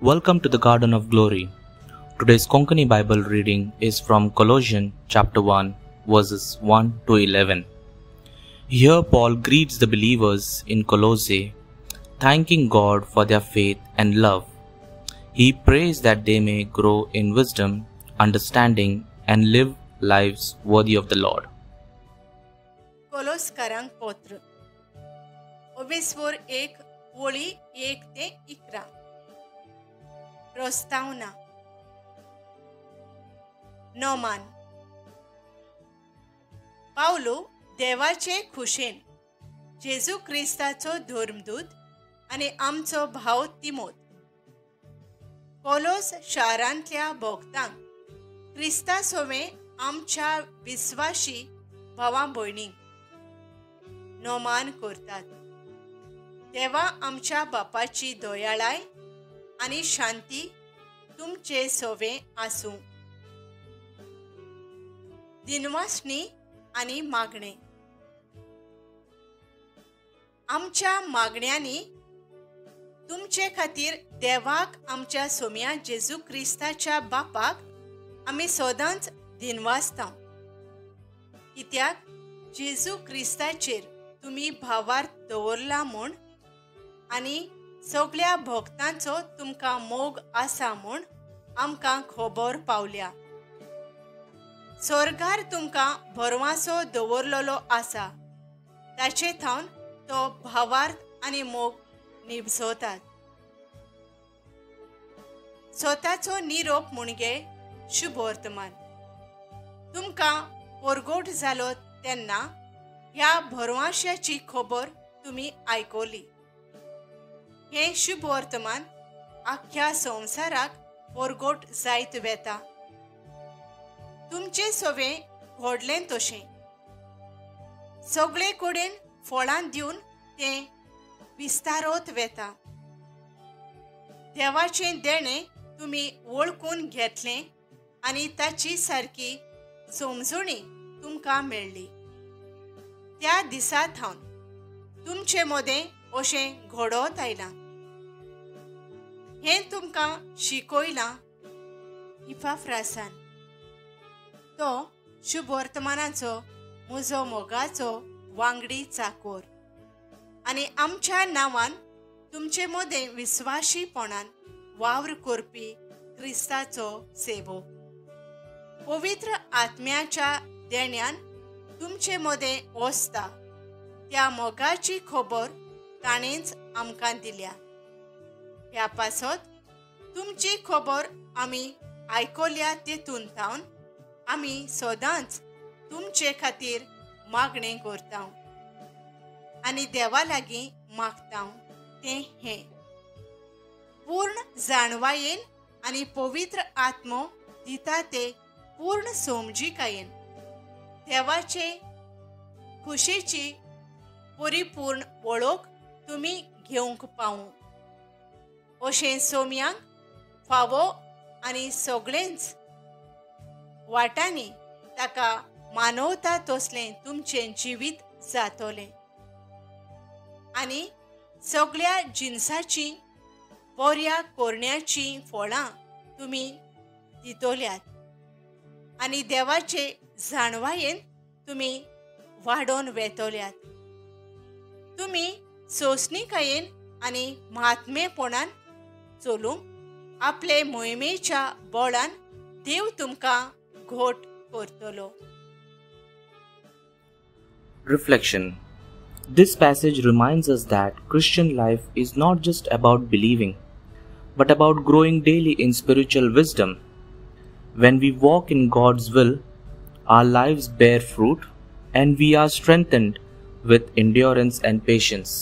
Welcome to the Garden of Glory. Today's Konkani Bible reading is from Colossians chapter 1 verses 1 to 11. Here Paul greets the believers in Colossae, thanking God for their faith and love. He prays that they may grow in wisdom, understanding, and live lives worthy of the Lord. कोलोस्कारांक पत्र ओबेस्वोर 1 वळी 1 ते 11. प्रस्तावना. नोमान. पावलो देवाचे खुशेन जेजू क्रिस्ताचो धर्मदूत आनी आमचो भाव तिमोत कोलोस शारांतल्या भोक्तांक क्रिस्ता सोवे आमच्या विस्वाशी भावां भयणींक नोमान करतात. देवा आमच्या बापाची दयाळाय आनी शांती तुमचे सोवे आसूं. दिनवासणी आनी मागणें. आमच्या मागण्यांनी तुमचे खातीर देवाक आमच्या सोम्या जेजू क्रिस्ताच्या बापाक आमी सदांच दिनवासता, कित्याक जेजू क्रिस्ताचेर तुमी भावार्थ दवरला म्हूण आनी सगळ्या भक्तांचो तुमकां मोग आसा म्हूण आमकां खबर पावल्या. स्वर्गार तुमकां भरवासो दवरलेलो आसा, ताचे थावन तो भावार्थ आनी मोग निभजोतात. स्वताचो निरोप म्हणजे शुभवर्तमान. तुमकां परगोट जालो तेन्ना ह्या भरवाश्याची खबर तुमी आयकली. हें शुभवर्तमान आख्ख्या संवसाराक परगोट जायत वेता. तुमचे सोवे घडलें तशें सगळे कडेन फळां दिवन तें विस्तारत वेता. देवाचें देणें तुमी वळखून घेतलें आनी ताची सारकी समजणी तुमकां मेळ्ळी. त्या दिसा थावन तुमचे मदें अशें घडत आयलां. हें तुमकां शिकयलां इपाफ्रासान, तो शुभवर्तमानाचो म्हजो मोगाचो वांगडी चाकोर आनी आमच्या नांवान तुमचे मदें विस्वाशीपणान वावर करपी क्रिस्ताचो सेवक. पवित्र आत्म्याच्या देण्यान तुमचे मदें वसता त्या मोगाची खबर ताणेंच आमकां दिल्या. ह्या पासत तुमची खबर आमी आयकल्या तेतून थावन आमी सदांच तुमचे खातीर मागणें करता आनी देवा लागीं मागता तें हें पूर्ण जाणवायेन आनी पवित्र आत्मो दिता ते पूर्ण समजिकायेन देवाचे खुशेची परिपूर्ण वळख तुमी घेवंक पावूं अशें सोम्यांक फावो आनी सगळेंच वाटांनी ताका मानवता तसलें तुमचें जिवीत जातलें आनी सगळ्या जिनसाचीं बऱ्या कोरण्याचीं फळां तुमी दितल्यात आनी देवाचे जाणवायेन तुमी वाडोवन वेतल्यात. तुमी सोंसणीकायेन आनी महात्मेपणान चलूंक आपले मोहिमेच्या बळान देव तुमकां घोट करतलो. Reflection. This passage reminds us that Christian life is not just about believing, but about growing daily in spiritual wisdom. When we walk in God's will, our lives bear fruit and we are strengthened with endurance and patience.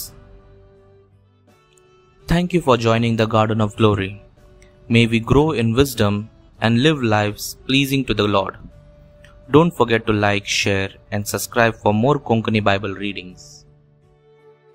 Thank you for joining the Garden of Glory. May we grow in wisdom and live lives pleasing to the Lord. Don't forget to like, share, and subscribe for more Konkani Bible readings.